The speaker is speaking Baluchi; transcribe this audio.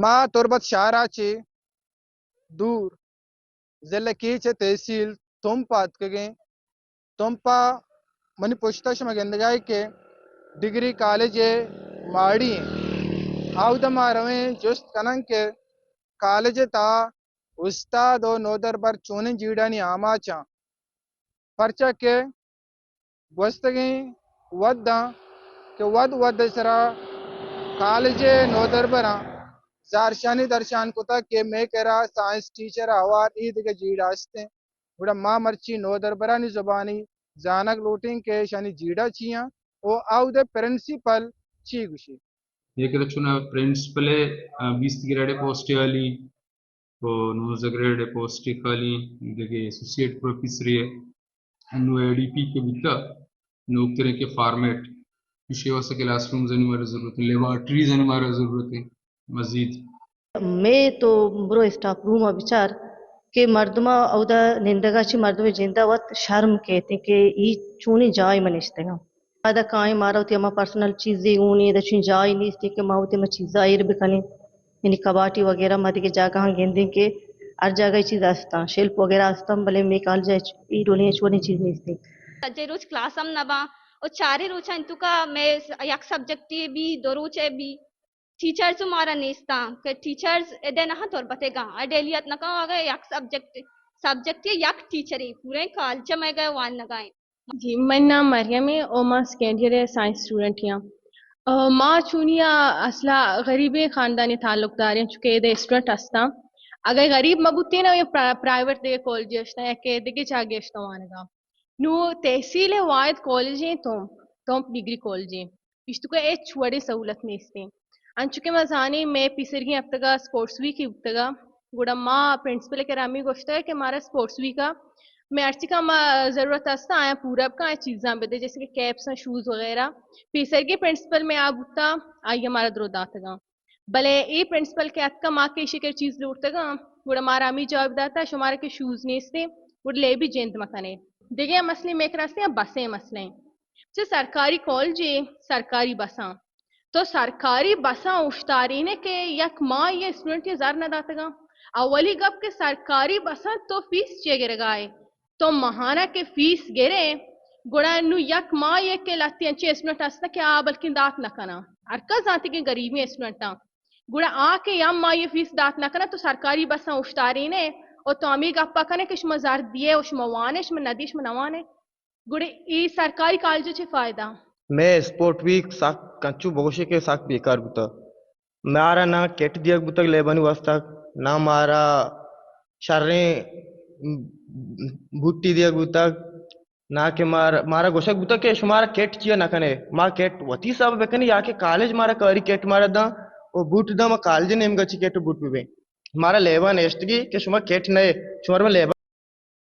ما تربت شہر ءَ چہ دور ضلع کیچ ءِ تحصیل تمپ ءَ اتکگیں۔ تمپ ءَ منی پشت ءَ شما گندگائے کہ ڈگری کالج ءِ ماڑی ایں۔ آودا ما رویں جست کناں کہ کالج ءِ تہا استاد ءُ نودربر چونیں جیڑھانی آماچ آں، پرچا کہ گوستگیں وھداں کہ وھد وھد ءِ سرا کالج ءِ نودربراں زہرشانی درشان کتگ کہ مئے کرا سائنس ٹیچر ءَ ہوار اے دگہ جیڑہ است انت، گڑا ما مرچی نودربرانی زبانی زانگ لوٹیں کہ ایشانی جیڑہ چی انت ءُ آودا پرنسپل چی گوشی۔ یک چونا پرنسپل ءِ، آ، بیست گریڈ ءِ پوسٹ خالی، ءُ نوزدہ گریڈ ءِ پوسٹ خالی، دگہ ایسوسیٹ پروفیسر ءِ، انو اے ڈی پی کہ بوتا، نوکتریں کہ فارمیٹ، ایشی واسطہ کلاس رومز انی مارا ضرورت ہے، لیبارٹریز انی مارا ضرورت ہے مزید۔ مئے تو برو اسٹاف روم ءَ بچار کہ مردم ءَ اودا نندگ ءَ چہ مردم ءِ جند ءَ وت شرم کیت کہ ای چونیں جاہے من نشتگاں۔ پدا کائیں مارا وتی ہما پرسنل چیزے اوں نیست، چون جاہے نیست کہ ما وتی ہما چیزا ایر بکنیں۔ یعنی کباٹی وغیرہ ما دگہ جاگہاں گندیں کہ ہر جاگہ اے چیز استاں، شیلف وغیرہ استاں، بلے مئے کالج ءَ ہچ اے ڈولیں ہچ وڑیں چیز نیست۔ سجے روچ کلاس ہم نہ باں، او چاریں روچاں انتوکا مئے س-، یک سبجیکٹے بی، دو روچے بی، ٹیچرز مارا نیستاں کہ ٹیچرز ادے نہ تربت ءَ گاں، ڈیلی ات نہ کاں، اگہ یک سبجیکٹ، سبجیکٹ یک ٹیچرے پوریں کالج ءَ مئے گئے وانگا ایں۔ جی، منی نام مریم ہے اور ما سیکنڈ ایئر سائنس اسٹوڈنٹ ہاں۔ آ، ما چونیا اصلا غریبیں خاندانی تعلق داریں، چونکہ ادے اسٹوڈنٹ ہستاں۔ اگر غریب مہ بوتیں نا، یا پرا-، پرائیویٹ دے کالج ہستاں یا کہ دگہ جاگے ہستاں وانگا۔ نوں تحصیل ءِ واحد کالج ایں تمپ، تمپ ڈگری کالج ایں۔ اشتکا ہچ وڑیں سہولت نیستیں۔ انچو کہ ما زانیں، مئے پیسرگیں ہفتگا اسپورٹس ویک بوتگا، گڑا ما پرنسپل ءِ کرا ہمے گوشتگ کہ مارا اسپورٹس ویکا مئے ہرچی کہ ما ضرورت ہستاں، آیاں پورا بکن، آیاں چیزاں بدے، جیسے کہ کیپس ایں، شوز وغیرہ۔ پیسرگیں پرنسپل مئے آ بوتا، آئی ءَ مارا درو داتگاں۔ بلے اے پرنسپل کہ اتکا، ما کہ ایشی کہ چیز لوٹتگاں، گڑا مارا ہمے جواب داتا، شمارا کہ شوز نیستیں، گڑا لیبی جند مکنے۔ دگہ مسئلہ مئے کرا استیں، بسیں مسئلہ ایں۔ چہ سرکاری کالجے، سرکاری بساں۔ تو سرکاری بساں اوشتارینے کہ یک ماہ یہ اسٹوڈنٹ یہ زر نہ داتگاں۔ اولی گپ کہ سرکاری بساں تو فیس چے گرگائے؟ تو ماہانہ کہ فیس گرے، گڑا نوں یک ماہ یہ کہ لہتے انچیں اسٹوڈنٹ ہستاں کہ آ بلکیں دات نہ کناں۔ ہر کس زانتے کہ غریبیں اسٹوڈنٹاں۔ گڑا آ کہ یک ماہ یہ فیس دات نہ کناں، تو سرکاری بساں اوشتارینے اور تو ہمے گپا کنے کہ شما زر دیے اور شما وانے، شما ندی، شما نوانے۔ گڑا اے سرکاری کالج ءَ چے فائدہ؟ مئے اسپورٹ ویک سک، انچو بگوشے کہ سک بیکار بوتا۔ مارا نہ کٹ دیگ بوتگ لیبانی واسطہ، نہ مارا شریں بوٹی دیگ بوتگ، نہ کہ مار-، مارا گوشگ بوتگ کہ شمارا کٹ چیا نہ کنے، ما کٹ وتی حساب بکنی یا کہ کالج مارا کاری کٹ مارا داں و بوٹ داں، ما کالج نیمگا چی کٹ و بوٹ ببیں۔ مارا لیبا نشتگی کہ شما کٹ نئے، شمارا ما لیبا